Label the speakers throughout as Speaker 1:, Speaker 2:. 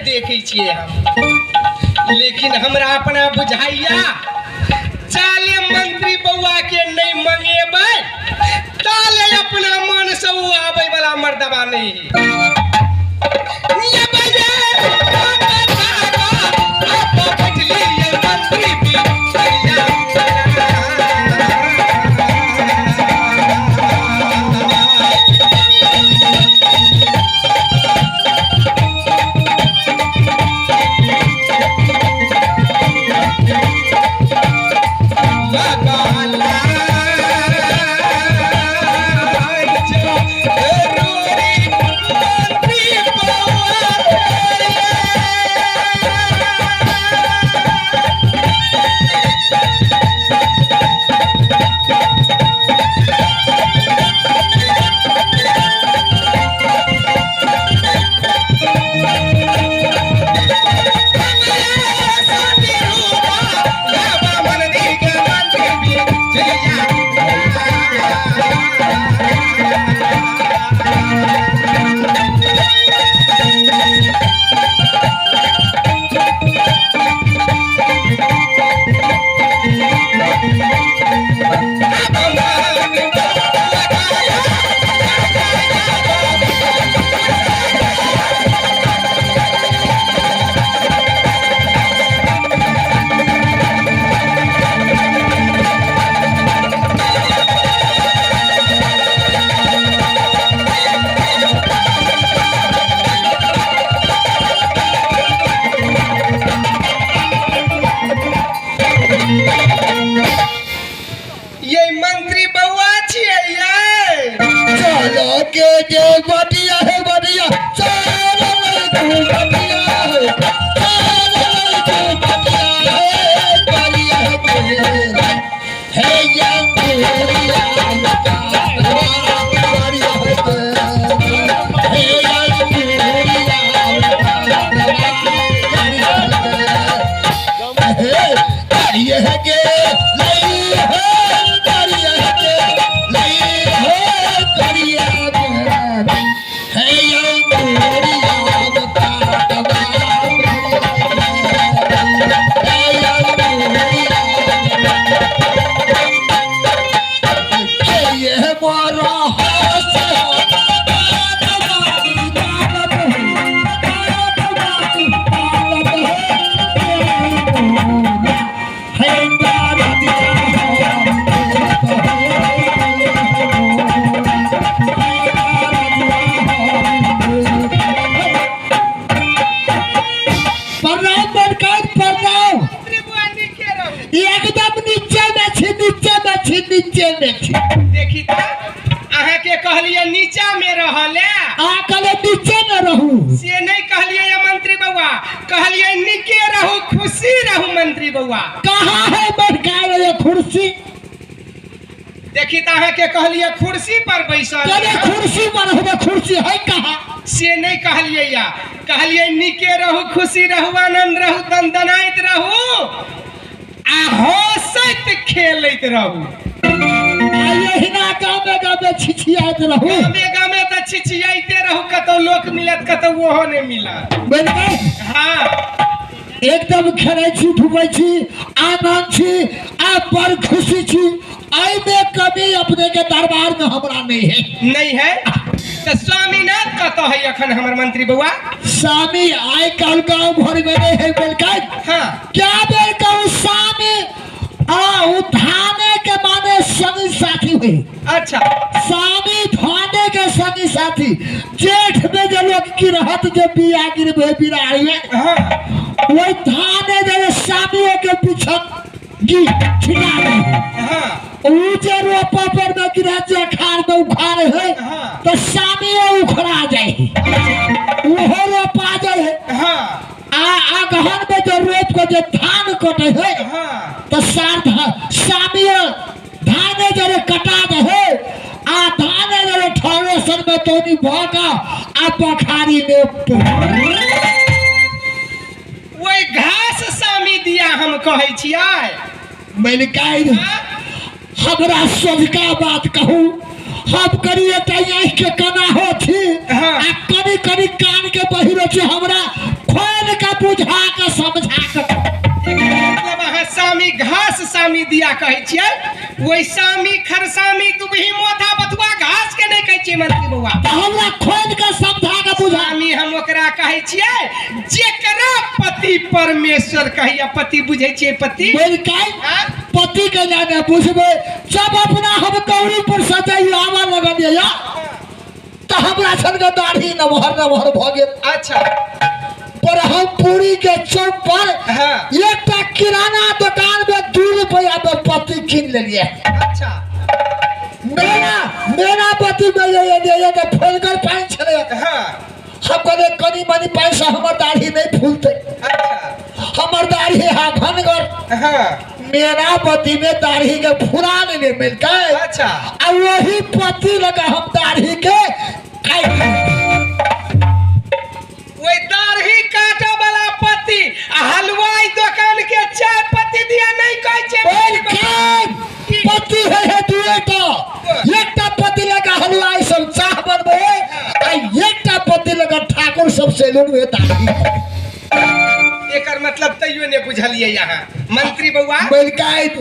Speaker 1: देखै छियै हम। लेकिन हमरा अपना बुझाइया चाले मंत्री बौआ के नहीं मंगेबै ताले अपना मन से वो आबै वाला मर्दबा नहीं है। ये बजे, आप बैठलियै मंत्री बिचैया। ये मंत्री बउआ छियै ये।
Speaker 2: चलो के जे बटिया है बटिया, चलो तू बटिया है, चलो तू बटिया है, बटिया है हे या पूरिया बटिया है, हे या पूरिया हे करिए है के लई है, करिए है के लई है, करिए है या पूरिया हे या पूरिया ये मोरा हंस प्रणाम बड़का प्रणाम।
Speaker 1: मंत्री बउआ नीके रहू।
Speaker 2: एकदम नीचे में छी, नीचे में छी, नीचे में छी।
Speaker 1: देखी त अहाँके कहलियै नीचा में रहले।
Speaker 2: आ कहले नीचे में रहू।
Speaker 1: से नहीं कहलियै या मंत्री बउआ, कहलियै नीके रहू, खुशी रहू मंत्री बउआ।
Speaker 2: कहाँ है बड़का ये कुर्सी?
Speaker 1: देखी त अहाँके कहलियै कुर्सी पर बैसल।
Speaker 2: कने कुर्सी पर होबे, कुर्सी है कहाँ?
Speaker 1: से नहीं कहलियै या, कहलियै नीके रहू, खुशी रहू, आनंद रहू, दनदनाइत रहू आ हंसैत खेलैत रहू।
Speaker 2: आ एहिना गामे गामे छिछियाइत रहू।
Speaker 1: गामे गामे तऽ छिछियाइते रहू, कतौ लोक मिलत कतौ ओहो नहि मिलत।
Speaker 2: बुझलियै?
Speaker 1: हाँ।
Speaker 2: एकदम खेलै छी, धुपै छी, आनंद छी आ बड़ खुशी छी। एहिमे कमी अपने के दरबार में हमरा नहीं है।
Speaker 1: नहीं है तऽ स्वामीनाथ कतऽ है अखन हमर मंत्री बउआ?
Speaker 2: स्वामी आइ काल्हि गाँव भर में नहीं है बेलकाई।
Speaker 1: हाँ।
Speaker 2: क्या बेर कहूँ स्वामी आ उठाने के माने संगी साथी हुए।
Speaker 1: अच्छा।
Speaker 2: स्वामी धाने के संगी साथी जेठ में जे लोग की रहत जे बिया गिरबे बिराड़ी में।
Speaker 1: हाँ।
Speaker 2: वही धाने जे स्वामियों के पीछे गी छिटा दे।
Speaker 1: हाँ।
Speaker 2: ऊ जे रोपा पर में गिरा जे अखाड़ में उखाड़े है।
Speaker 1: हाँ।
Speaker 2: तो स्वामियों उखड़ा जाए, ओहो रोपा जाए है।
Speaker 1: हाँ।
Speaker 2: आ अगहन में जो रोप को जो धान कटे है।
Speaker 1: हाँ।
Speaker 2: तो सार सामियो धाने जरे कटा दे है आ धाने जरे ठहरे सन में तोनी भका आ पखारी में
Speaker 1: वही घास सामी दिया हम कहै छियै।
Speaker 2: मलिकाई हमरा सोझका बात कहू, हम करिए त आँखि के कना हो छी।
Speaker 1: हाँ।
Speaker 2: आ कनी कनी कान के बहिरो छी, हमरा खोल बुझा के समझा के।
Speaker 1: मतलब अहाँ सामी घास सामी दिया कहै छियै, ओहि सामी खरसामी दुबही मोथा बथुआ घास के नहि कहै छियै मंत्री बौआ।
Speaker 2: तऽ हमरा खोलि के समझा के बुझा।
Speaker 1: सामी हम ओकरा कहै छियै जेकरा पति परमेश्वर कहैया। पति बुझै छियै पति?
Speaker 2: बोलकै पति के जाने बुझबै जब अपना हम गौरीपुर से जइयो आबऽ लगलियै या तऽ हमरा सन के दाढ़ी नमहर नमहर भऽ गेल।
Speaker 1: अच्छा।
Speaker 2: पर हम पुरी के चौक पर
Speaker 1: हाँ।
Speaker 2: एकटा किराना दुकान में 2 रुपया में पत्ती कीन लेलिए।
Speaker 1: अच्छा।
Speaker 2: मेरा मेरा पति में ये ये फुलगर पानि छलै।
Speaker 1: हाँ।
Speaker 2: हम कहलियै कनी मनी पैसा हमर दाढ़ी नहीं फूलते।
Speaker 1: अच्छा।
Speaker 2: हमर दाढ़ी हा घनगर।
Speaker 1: हाँ।
Speaker 2: मेरा पति में दाढ़ी के फुला लेने मिलकै।
Speaker 1: अच्छा।
Speaker 2: आ वही पति लगा हम दाढ़ी के काटि
Speaker 1: वही दाढ़ी काटे वाला पति आ हलवाई दुकान के चाय पत्ती दिया नहीं कहै छै।
Speaker 2: पति है है दुएटा, एकटा पति लगा हलवाई सब चाह बनबै आ एकटा पति लगा ठाकुर सब सैलून में दाढ़ी।
Speaker 1: एकर मतलब तैयो ने बुझलियै यहाँ मंत्री बौआ।
Speaker 2: बलकाइत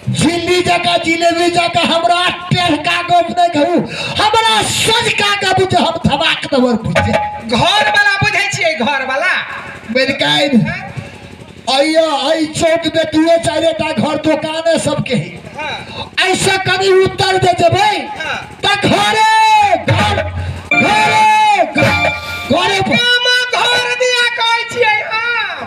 Speaker 2: झिल्ली जका जिलेबी जका हमरा टेढ़का गप नहीं कहू, हमरा सजका गप बुझे, हम धमाक दबर बुझे।
Speaker 1: घर वाला बुझै छियै घर वाला?
Speaker 2: बलकाइत अइया अइ चौक में दुए चारि टा घर दुकाने सबके है। ऐसा कनी उत्तर दे जेबै त घरे घर घरे घरे
Speaker 1: गामा घर दिया कहै छियै हम।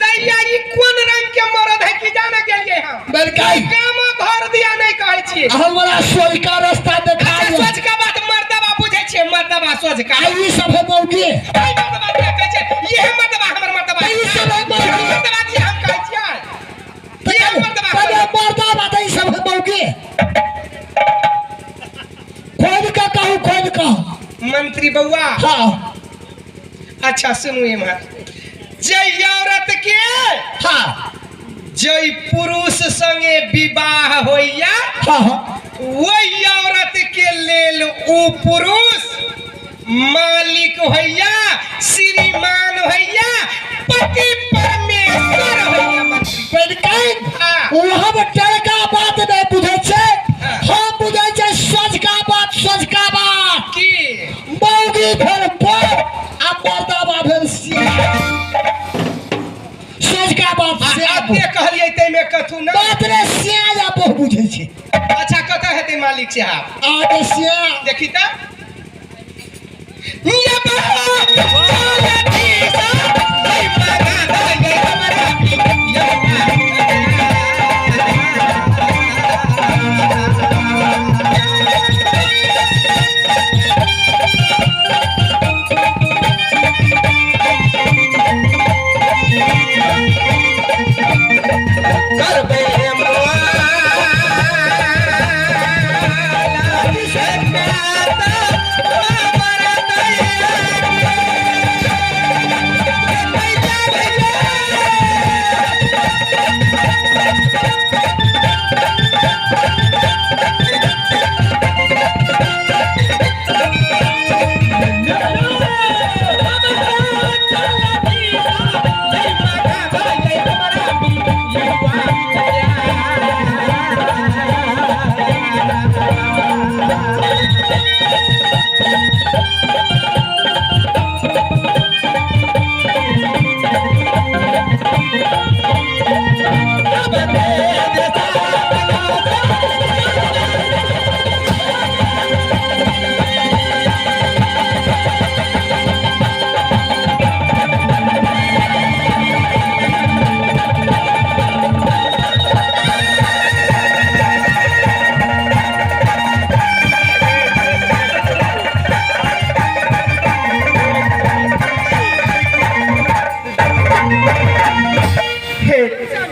Speaker 1: दैया ई कोन रंग के मरद है कि जाने गेलियै हम।
Speaker 2: बलकाइत
Speaker 1: गामा घर दिया नहीं कहै छियै।
Speaker 2: हमरा सोझका रास्ता देखा।
Speaker 1: अच्छा सोझका बात मर्दबा बुझै छियै, मर्दबा सोझका।
Speaker 2: आ ई सब है मौगी।
Speaker 1: आई मर्दबा दिया कहै छियै, इहे मर्दबा हमर मर्दबा।
Speaker 2: ई सब है मौगी।
Speaker 1: मर्दबा दिया हम कहै छियै। इहे मर्दबा।
Speaker 2: तबे मर्दबा त ई सब है मौगी। खोल के कहू, खोल के।
Speaker 1: मंत्री बौआ।
Speaker 2: हाँ।
Speaker 1: अच्छा सुनू एम्हर, जय औरत के
Speaker 2: हाँ
Speaker 1: जय पुरुष संगे विवाह होइया
Speaker 2: हाँ हाँ
Speaker 1: वही औरत के लेल उ पुरुष मालिक होइया, श्रीमान होइया, पति परमेश्वर होइया।
Speaker 2: बलकाइत
Speaker 1: हाँ।
Speaker 2: ओ हम टड़का बात नहीं बुझै छै, हम बुझै छै सोझका बात, सोझका बात।
Speaker 1: की
Speaker 2: मौगी भेल बाप आ मर्दाबा भेल सिया। सोझका बात सिया।
Speaker 1: अपने कहलियै तैमे कथू ना
Speaker 2: बात रे सिया या बहु बुझै छै।
Speaker 1: अच्छा कतऽ हेतै मालिक साहब?
Speaker 2: आगे सिया।
Speaker 1: देखी तऽ ये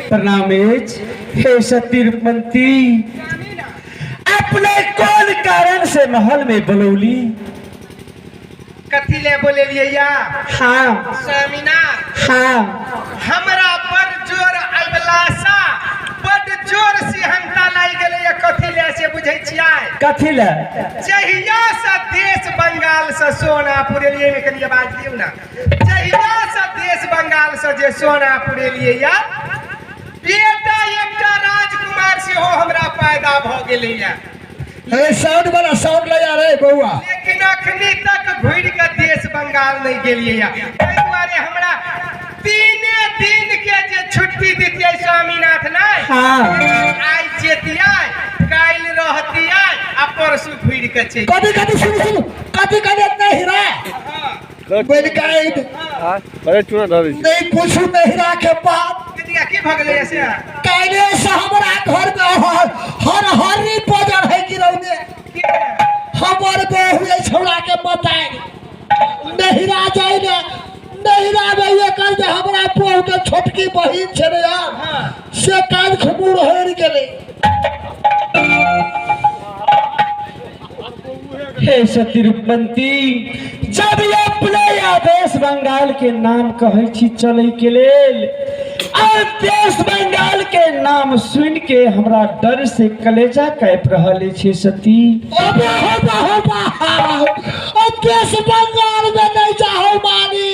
Speaker 3: प्रणाम हे सतीरपंती, अपने कौन कारण से महल में बुलौली?
Speaker 1: कथी ले बोलेलियै या?
Speaker 3: हाँ।
Speaker 1: स्वामीना।
Speaker 3: हाँ।
Speaker 1: हमरा बड़ जोर अबला सा बड़ जोर सिहंता लागि गेलै या, कथी ले से बुझै छियै?
Speaker 3: कथी ले?
Speaker 1: जहिया से देश बंगाल से सोना पुरेलियै में कनी आवाज दियौ ना। जहिया से देश बंगाल बंगाल से जे सोना पुरेलियै या, बेटा एकटा राजकुमार सेहो हमरा पैदा भऽ गेलैया।
Speaker 2: हे साउंड वाला साउंड लगा रे बउआ।
Speaker 1: लेकिन अखनी तक घुरि के देश बंगाल नहीं गेलियै या, ताहि दुआरे हमरा 3 दिन के जे छुट्टी दितियै स्वामीनाथ नहीं,
Speaker 3: हाँ।
Speaker 1: आइ जेतियै, काल्हि रहतियै आ परसू घुरि के चलि।
Speaker 2: कथी कथी सुन सुन कथी कथी नहिरा बलकाइन
Speaker 4: अरे चूना धरै छी।
Speaker 2: नहीं पूछू नहिरा के बात।
Speaker 1: कतिया की भऽ गेलै से?
Speaker 2: काल्हि से हमरा घर में हर हर हरी बजर है गिरौने। हमर बहु ये छौड़ा के बताए नहिरा जाय ने, नहिरा में एकर जे हमरा बहु के छोटकी बहिन छै रे यार, से काल्हि खमूर हेर गेलै।
Speaker 3: हे सती रूपमंती, जब ये अपने आदेश बंगाल के नाम कहै छी चलै के लेल, और देश बंगाल के नाम सुन के हमरा डर से कलेजा काँपि रहल अछि सती।
Speaker 2: ओ बा हो बा हो बा, ओ देश बंगाल में नहीं जाहो मानी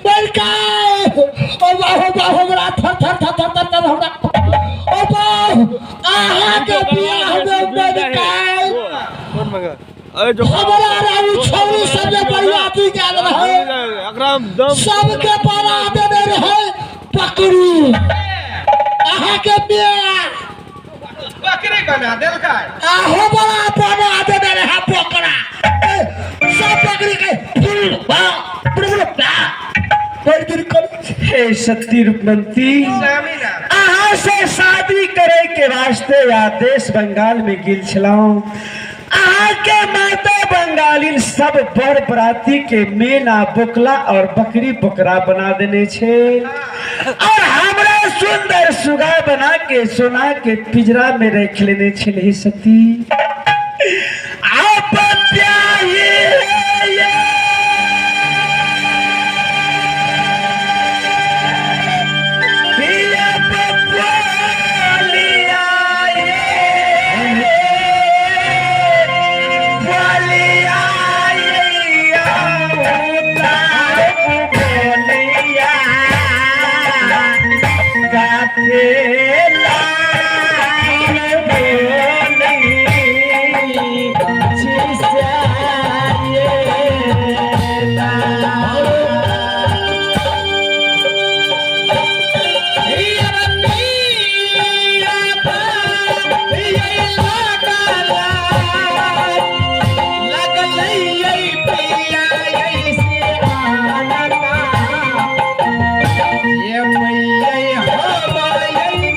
Speaker 2: बड़काए। ओ बा हो बा, हमरा थर थर थर थर थर थर हमरा। ओ बा, अहाँ के बियाह में बड़काए
Speaker 4: अरे जो
Speaker 2: हमरा रहू छौरी सब जे बरियाती गेल रहे,
Speaker 4: अकराम दम
Speaker 2: सबके बना देने रहे पकड़ू अहाँ के बियाह
Speaker 1: बकरी बना देलकै।
Speaker 2: आहो बड़ा बना देने रहे बकरा। ए, सब बकरी के फुल बा बुड़ बा बड़ दिन कर।
Speaker 3: हे सती रूपमंती,
Speaker 1: स्वामीनाथ,
Speaker 3: अहाँ से शादी करे के वास्ते आदेश बंगाल में गेल छलहुँ। अहाँ के माता बंगालिन सब बड़ बराती के मेना बोकला और बकरी बकरा बना देने छे, और हमरा सुंदर सुगा बना के सोना के पिंजरा में रख लेने छे सती। आप प्याही ये
Speaker 1: ये मैया हम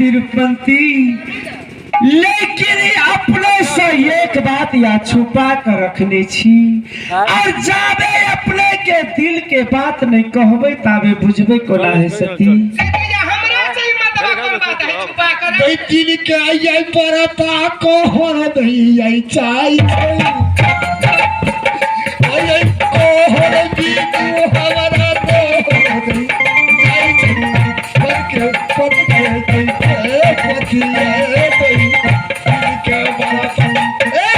Speaker 3: सती रूपवंती, लेकिन अपने से एक बात या छुपा कर रखने छी और जाबे अपने के दिल के बात नहीं कहबे ताबे बुझबे कोना है सती।
Speaker 1: हमरा से ही मतबा कोन बात है छुपा कर?
Speaker 2: दई दिल के आई आई परता कोहर दई आई चाई आई आई कोहर बिनु हमरा तोहर दई जाई छै पद के पद के दई ए पथिया दई दिल के बरता ए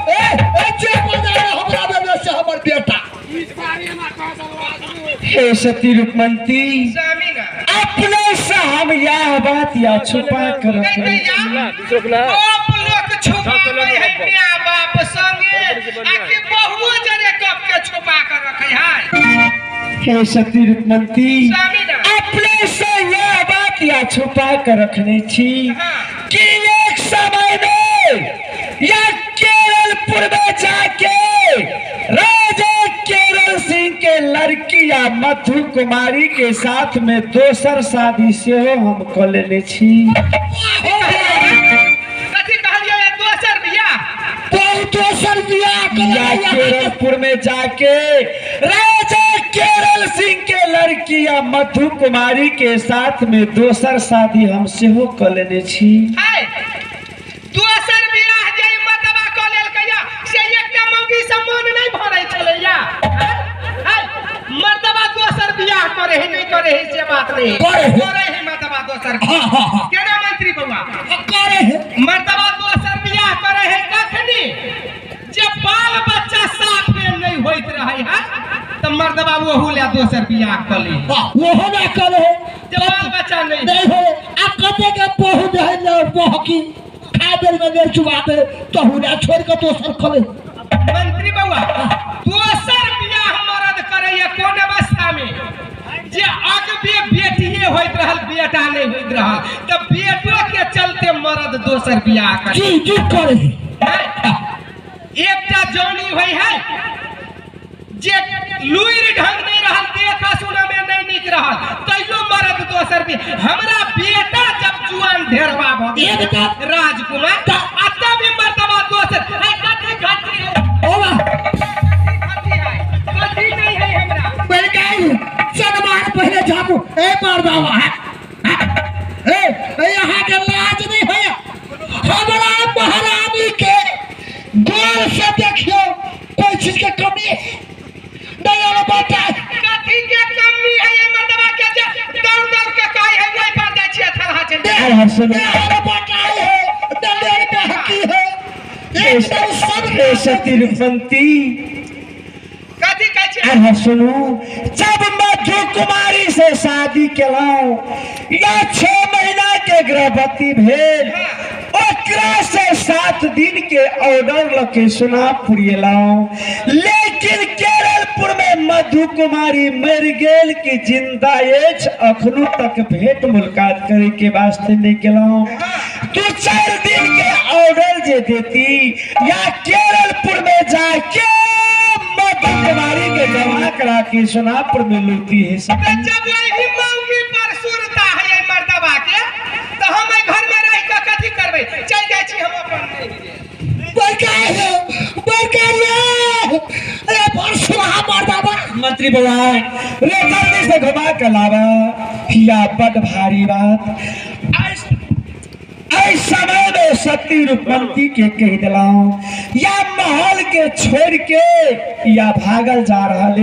Speaker 2: ए ए जे बजा हमरा देने से हमर बेटा।
Speaker 3: हे सती रूपमंती,
Speaker 1: स्वामी ना
Speaker 3: अपने से हम यह बात या छुपा कर रखने छी।
Speaker 1: बाप लोक छुपाबै है माय बाप संगे आ कि बहुओ जरे गप के छुपा कर रखै है?
Speaker 3: हे सती रूपमंती,
Speaker 1: स्वामी ना
Speaker 3: अपने से यह बात या छुपा कर रखने छी कि एक समय में या केरलपुर में जाके राजा केरल सिंह के लड़की या मधु कुमारी के साथ में दोसर शादी सेहो हम कऽ लेने छी।
Speaker 1: कथी कहलियै? दोसर बियाह?
Speaker 2: बहुत दोसर बियाह
Speaker 3: या
Speaker 2: कर
Speaker 3: केरलपुर में जाके राजा केरल सिंह के लड़की या मधु कुमारी के साथ में दोसर शादी हम सेहो कऽ लेने छी।
Speaker 1: है दोसर बियाह जे ई मतबा कऽ लेलकैया से एकटा मौगी से मन नहि भरै छलैया। है मर्दबा दोसर बियाह करे है नहि करे है से बात नहीं
Speaker 2: करे है।
Speaker 1: करे है मर्दबा दोसर।
Speaker 2: हाँ हाँ हाँ
Speaker 1: केना मंत्री बउआ?
Speaker 2: करे है।
Speaker 1: मर्दबा दोसर बियाह करे है कखनी? जे बाल बच्चा साफे नहीं होइत रहे है तऽ मर्दबा ओहू ले दोसर बियाह कऽ ले।
Speaker 2: हाँ, ओहो ना करे है।
Speaker 1: जे बाल बच्चा नहीं
Speaker 2: नहीं हो आ कते के बहु जे है ने बहकी खा बेर में नेर चुबा दे तहु ना छोड़ के दोसर करे।
Speaker 1: मंत्री बउआ, दोसर बियाह मर्द करैया कोन अवस्था में? जे अगबे बेटिए होइत रहल, बेटा नहीं होइत रहल, तऽ बेटो के चलते मर्द दोसर बियाह करे।
Speaker 2: जी जी करे है।
Speaker 1: एकटा जौनी होइ है जे लुरि ढंग नहीं रहल, देखा सुना में नहीं नीक रहल, तैयो मर्द दोसर भी। हमरा बेटा जब जुआन ढेरवा भऽ गेल
Speaker 2: एकदम।
Speaker 1: राजकुमार आ तब भी मर्दबा दोसर है। कथी घटी है?
Speaker 2: ओ बा
Speaker 1: कथी है? कथी नहीं है हमरा?
Speaker 2: बलगाई सनमान पहले झापू ए मर्दावा ए ए यहाँ के लाज नहीं है? हमरा महारानी के गौर से देखियो, कोई चीज के कमी नहीं और बता।
Speaker 1: कथी के कमी है ये मर्दबा के जे दौड़ दौड़ के कहै है ओहि पर जाइ छियै थरहा चलि
Speaker 2: दे
Speaker 3: और सुनो।
Speaker 2: दे और बताई है दलेर बहकी है एकदम सब।
Speaker 3: हे सती रूपवंती,
Speaker 1: कथी कहै छियै?
Speaker 3: अरे सुनू, जब मधु कुमारी से शादी केलहुँ या 6 महीना के गर्भवती भेल, ओकरा से 7 दिन के ऑर्डर लके सोनापुर एलहुँ, लेकिन केरलपुर में मधु कुमारी मर गेल कि जिंदा अछि अखनो तक भेंट मुलाकात करे के वास्ते नहीं गेलहुँ। 2-4 दिन के ऑर्डर जे देती या केरलपुर में जाके मधु कुमारी के जमा करा के सोनापुर में लूटी है सब।
Speaker 1: तऽ जब वही मौगी पर सुरता है एहि मर्दबा के तऽ हम एहि घर में रहि कऽ कथी करबै? चलि जाइ छी हम अपन नैहरे।
Speaker 2: बड़का है बड़का रे अरे परसुआ मर्दावा।
Speaker 3: मंत्री बाबा रे, जल्दी से घुमा के लावा या बड भारी बात। ऐ समय में सती रूपवंती के कह दिलाऊं या महल के छोड़ के या भागल जा रहा है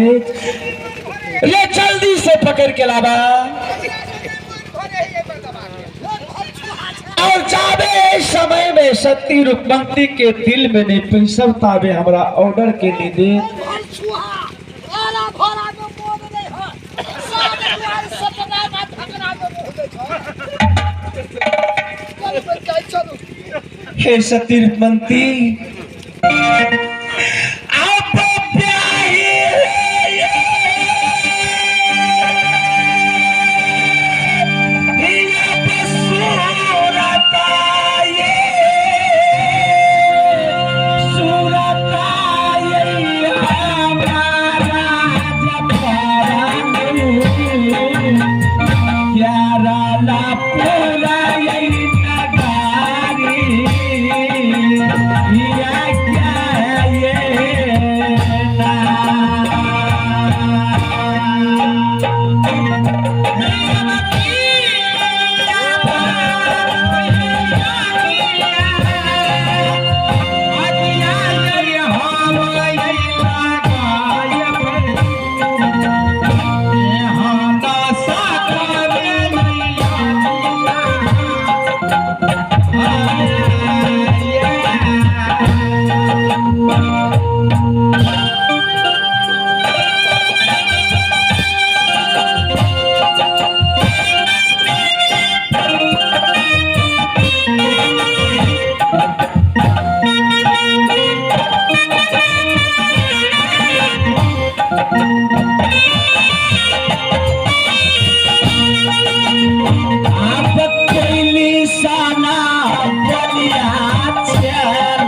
Speaker 3: रे, जल्दी से पकड़ के लावा। और जाबे समय में सती रूपवंती के दिल में नहीं पैसा ताबे हमरा ऑर्डर के नहीं दे। हे सती रूपवंती, आप ब्याही प्यारा ला पूरा।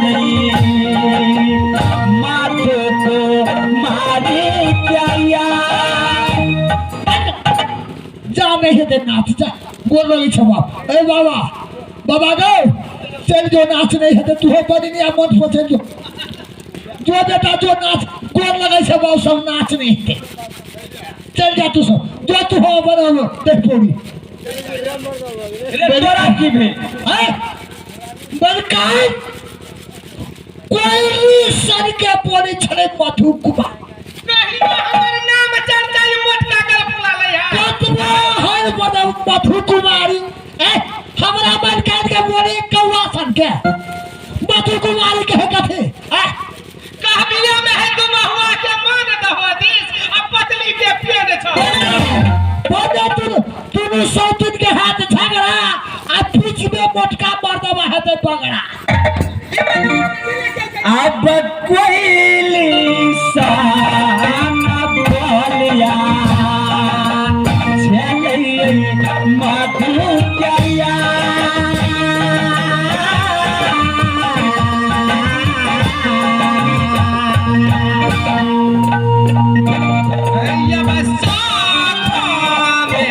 Speaker 3: छलै माधो को मारे क्या।
Speaker 2: जा नहीं हेतै नाच, जा गोर लगै छौ बाप। ए बाबा, बाबा गौ, चलि जो, नाच नहीं हेतै। तूहो बजनी आ मंच पर चलि जो। जो बेटा जो, नाच, गोर लगै छौ बाप, सब नाच नहीं हेतै, चलि जा तू सब, जो तू हो बनाबो देख पौड़ी।
Speaker 3: रे तोरा की भेल?
Speaker 2: हैं बड़काई कोयली सन के पौड़ी छलै मधु कुमार।
Speaker 1: कहियो हमर नाम चर्चा ई मोटका गलपुला लै है।
Speaker 2: कतबो हर बनब मधु कुमारी, ए हमरा बड़काई के पौड़ी कौआ सन के मधु कुमारी कहे कथी? ए
Speaker 1: कहबिया में है तू महुआ के मान दहो दिस आ पतली के पेन छौ।
Speaker 2: बोले तुनु तुनु सौतिन के हाथ झगड़ा आ बीच में मोटका मर्दवा हेतै बगड़ा।
Speaker 3: अब कोयली सन बोलिया छलै मधु क्या।
Speaker 1: या बस साथ में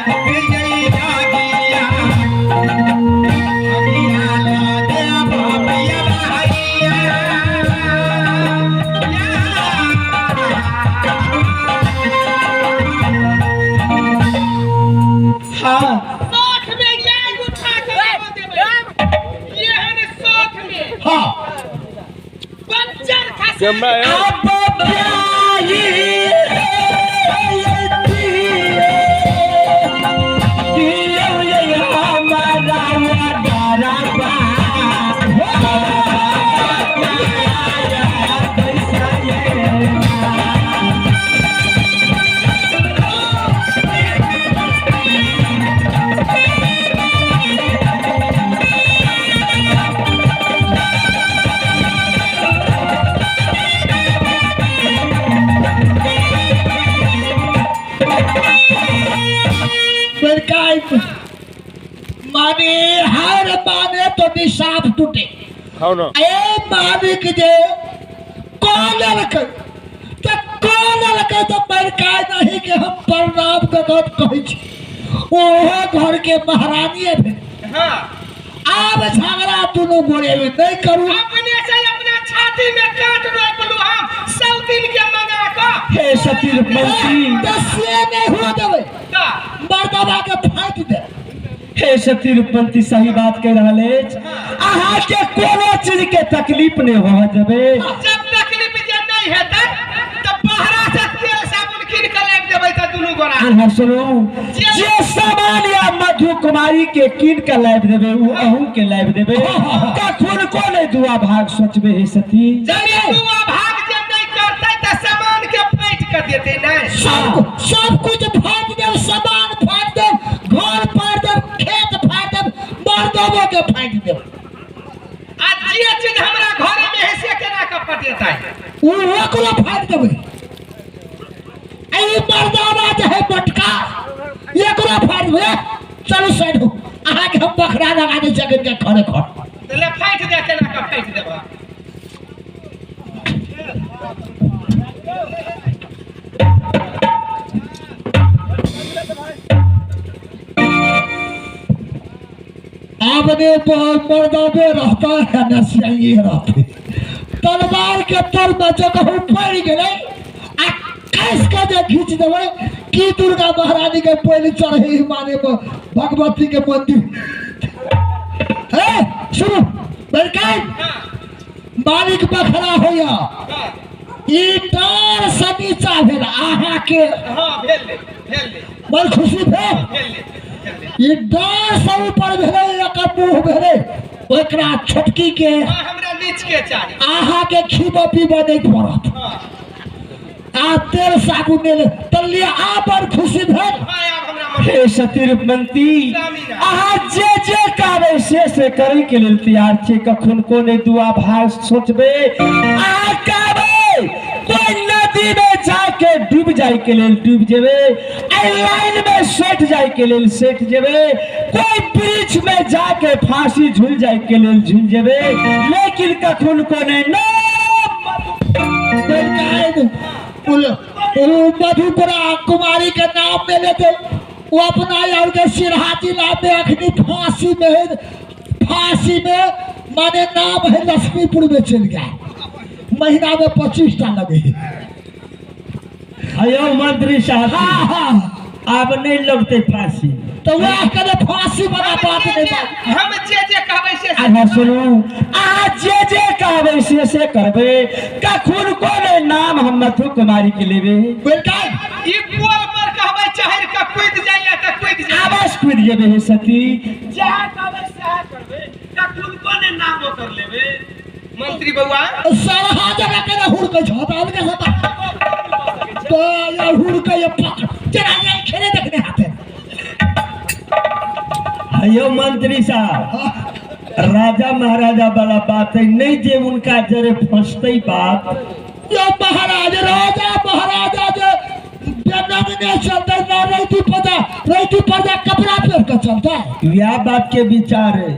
Speaker 1: यही गिया अगिया ला दे बापिया भाइया।
Speaker 3: हाँ।
Speaker 1: साथ में ये उठा के देबै ये है साथ में।
Speaker 2: हाँ।
Speaker 1: बच्चर खसा।
Speaker 4: कैमरा है।
Speaker 3: अब प्यारी हमारा डरबा।
Speaker 2: बड़काई माने हर माने तो निशाफ टूटे।
Speaker 4: खाओ ना।
Speaker 2: ए मालिक जे कॉलर के तो कॉलर के तो बड़काई नहीं के हम प्रणाम कऽ कहै छी, ओहो घर के महारानी भेल।
Speaker 1: हाँ।
Speaker 2: आब झगड़ा दुनू गोरे में नहीं करू।
Speaker 1: अपने से अपना छाती में काट रोपलू हम 100 दिन के मंगा कऽ।
Speaker 3: हे सती रूपमंती।
Speaker 2: तऽ से नहीं हुआ देबै।
Speaker 1: तऽ
Speaker 2: मर्दवा के फाटि दे।
Speaker 3: हे सती रूपमंती, सही बात कह रहल अछि। अहाँ के कोनो चीज के तकलीफ नहीं हो देबै।
Speaker 1: जब तकलीफ जे नहीं हेतै तऽ बाहरा से तेल साबुन कीन के लाबि देबै तऽ दुनू गोरा।
Speaker 3: अहाँ सुनू, जे सामान या मधु कुमारी के कीन के लाबि देबै ओ अहूँ के लाबि देबै। कखन को नहीं दुआ भाग सोचबे हे सती।
Speaker 1: जब दुआ भाग जे नहीं करतै तऽ सामान के फाटि के देतै नहि।
Speaker 2: सब सब कुछ फाटि देब, सामान फाटि देब, घर फाटि देब, खेत फाटि देब, मर्दवो के फाटि देब।
Speaker 1: आ जे चीज हमरा घरे में है से केना के पटेतै?
Speaker 2: ओ ओकरो फाटि देबै। आ ई मर्दावा जे है मोटका, एकरो फाटि देबै। चलू साइड हो, अहाँके हम बखरा लगा दै छी के खरे खर।
Speaker 1: तऽ ले फाटि दे, केना के फाटि देबह।
Speaker 2: आपने मर्दावे रहता है न सही रहते, तलवार के तर में जगह पड़ि गेलै आ कस के जे घींच देबै की दुर्गा महारानी के पहले चढ़े माने में भगवती के मंदिर है। सुनू बड़काई, मालिक बखरा होया, ई डार से नीचा भेल अहाँके।
Speaker 1: हाँ, भेल ले, भेल ले।
Speaker 2: बड़ खुशी भेल।
Speaker 1: भेल ले, भेल ले।
Speaker 2: ई डार से ऊपर भेलै, एकर मुँह भेलै ओकरा छोटकी के।
Speaker 1: हाँ, हमरा नीच के चाही।
Speaker 2: अहाँके खीबऽ पीबऽ नहि पड़त।
Speaker 1: हाँ।
Speaker 2: आ तेल साबुन नहि ले तऽ लिअ, आ बड़ खुशी भेल।
Speaker 1: हाँ, आब हमरा मन
Speaker 3: हे सती रूपमंती, अहाँ जे जे कहबै से से करै के लेल तैयार छी। कखन को नहि दुआ भाग सोचबै। अहाँ कहबै कोई नदी में जाके डूब जाए के लेल डूब जेबे, एहि लाइन में सटि जाए के लेल सटि जेबे, कोई वृक्ष में जाके फांसी झूल जाए के लेल झूल जेबे, लेकिन कखन को नहीं ना।
Speaker 2: मधुपुरा कुमारी के नाम में लेते वो अपना और के सिरहा जिला में अखनी फांसी में है, फांसी में माने नाम है लक्ष्मीपुर में चल गया, महीना में 25 टा लगे है।
Speaker 3: अयो मंत्री साहब,
Speaker 2: हाँ हाँ,
Speaker 3: आब नहीं लगते फांसी।
Speaker 2: तो वह करे फांसी वाला बात नहीं बात।
Speaker 1: हम जे जे कहबै से
Speaker 3: अरे सुनू, अहाँ जे जे कहबै से से करबै, कखन को नहीं नाम हम मधु कुमारी के लेबै।
Speaker 2: बेटा
Speaker 1: ई पोल पर कहबै चढ़ि कऽ कूदि जाइए तऽ कूदि जाइए।
Speaker 3: आवाज कूदि जेबै हे सती, जहाँ कहबै सएह करबै, कखन को नहीं नाम ओकर लेबै।
Speaker 1: मंत्री बउआ
Speaker 2: सरहा जगह के हुड़के छत अलगे से तो ये हुड़के ये पकड़ चला जाए खेले देखने हाथे।
Speaker 3: हयो मंत्री साहब, राजा महाराजा वाला बात है नहीं जे उनका जरे फंसते बात।
Speaker 2: यो महाराज राजा महाराजा जे बेनंगने चलते ना, रैती पदा रैती पदा कपड़ा पहन के चलता है।
Speaker 3: यह बात के विचार है।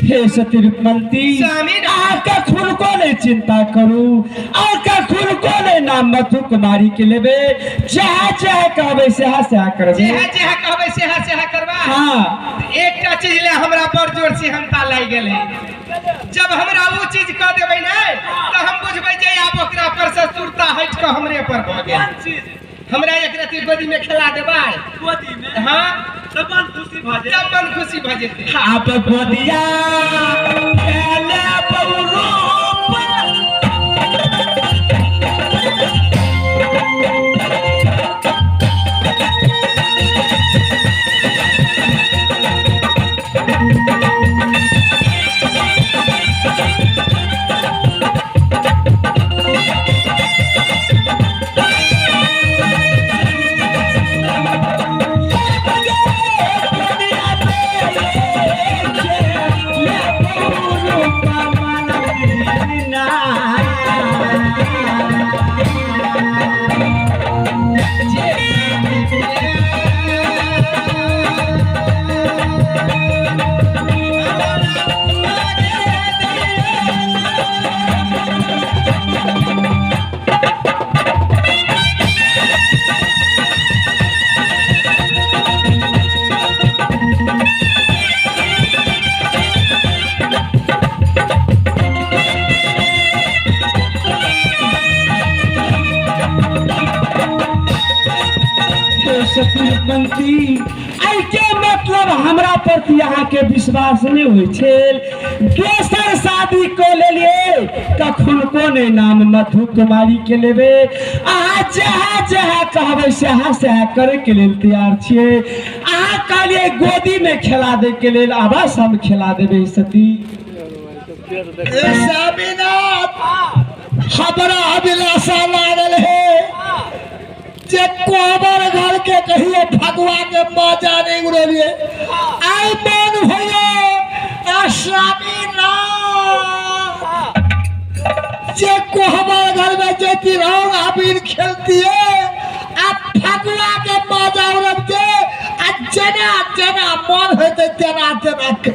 Speaker 3: हे सती रुक्मंती, आका खुल को नहीं चिंता करू, आका खुल को नहीं नाम मधु कुमारी के लेबे, जहाँ जहाँ कहबे सेहा सेहा करबे।
Speaker 1: जेहा जेहा कहबै सेहा सेहा करबा।
Speaker 3: हाँ।
Speaker 1: एकटा चीज ले हमरा बड़ जोर से हमता लागि गेल है, जब हमरा वो चीज कह देबै ने तो हम बुझबै जे आब ओकरा पर से सुरता हटि कऽ हमरे पर भऽ गेल। हमरा एक रति गोदी में खेला देबै।
Speaker 3: गोदी में?
Speaker 1: हाँ।
Speaker 3: तब मन खुशी भऽ जेतै।
Speaker 1: तब मन खुशी भऽ जेतै।
Speaker 3: आब गोदिया खेले बौरू। प्रति अहाँके विश्वास नहि होइ छल। दोसर शादी कऽ लेलियै, कखनको नहि नाम मधु कुमारी के लेबै। अहाँ जहाँ जहाँ कहबै सएह सएह करैके लेल तैयार छियै। अहाँ कहलियै गोदीमे खेला दैके लेल, अवश्य हम खेला देबै सती।
Speaker 2: स्वामीनाथ, हमरा अभिलाषा लागल है जे कोबर घर के कहियो फगुआ के मजा नहीं उड़ेलिए। आई मन भैया आ स्वामीनाथ, जे कोहबर घर में जेती रंग अबीर खेलतिए आ फगुआ के मजा उड़बते आ जेना जेना मन होते तेना तेना के।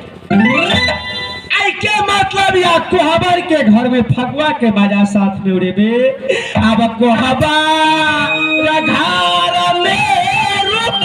Speaker 3: आई के मतलब या कोहबर के घर में फगुआ के बाजा साथ में उड़ेबे। अब कोहबर घर में रूप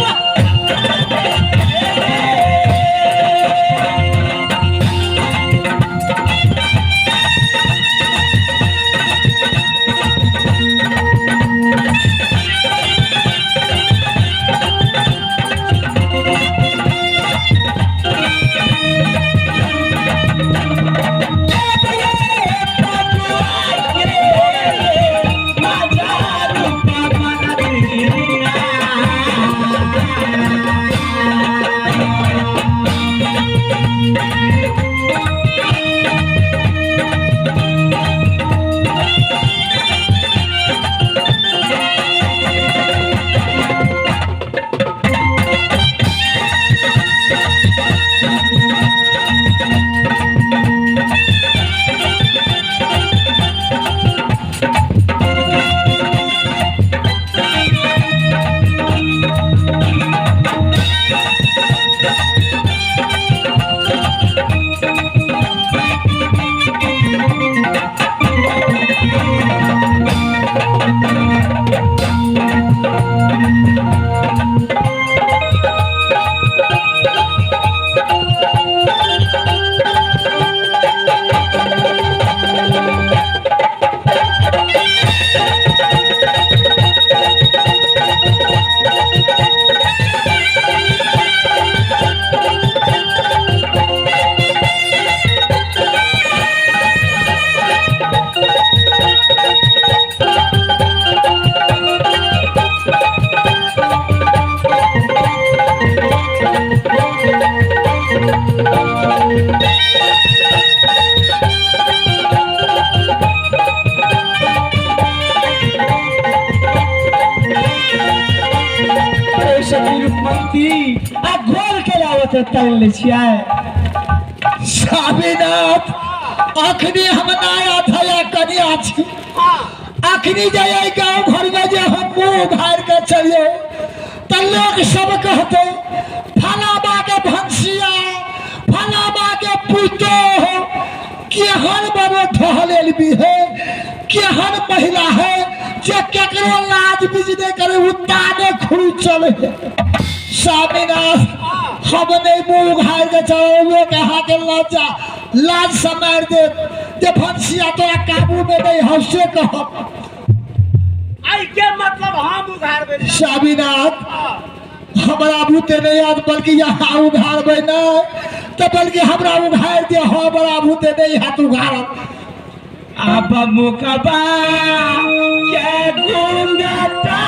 Speaker 3: आ घोल के लावत तानि लै छियै।
Speaker 2: स्वामीनाथ, अखनी हम नया थया कनिया छी। अखनी जे एहि गाँव घर में जे हम मुँह उघारि के चलिए तऽ लोग सब कहते फलामा के भंसिया, फलामा के पुतोह, केहन बड़ो ठहलेल भी है, केहन महिला है जे केकरो लाज बीज नहीं करे, उताने खुल चले है। स्वामीनाथ, हम नहीं मुँह उघारि के चलो, लोग अहाँ के लज्जा लाज से मारि देत जे भंसिया तोरा काबू में नहीं हंसे कहब।
Speaker 3: आई के मतलब हम उघारबै।
Speaker 2: स्वामीनाथ, हमरा भूते नहीं याद, बल्कि यहाँ उघारबै नहीं तो बल्कि हमरा उघारि दे, हमरा भूते नहीं हाथ उघारब।
Speaker 3: अब मुखबा के गुंगटा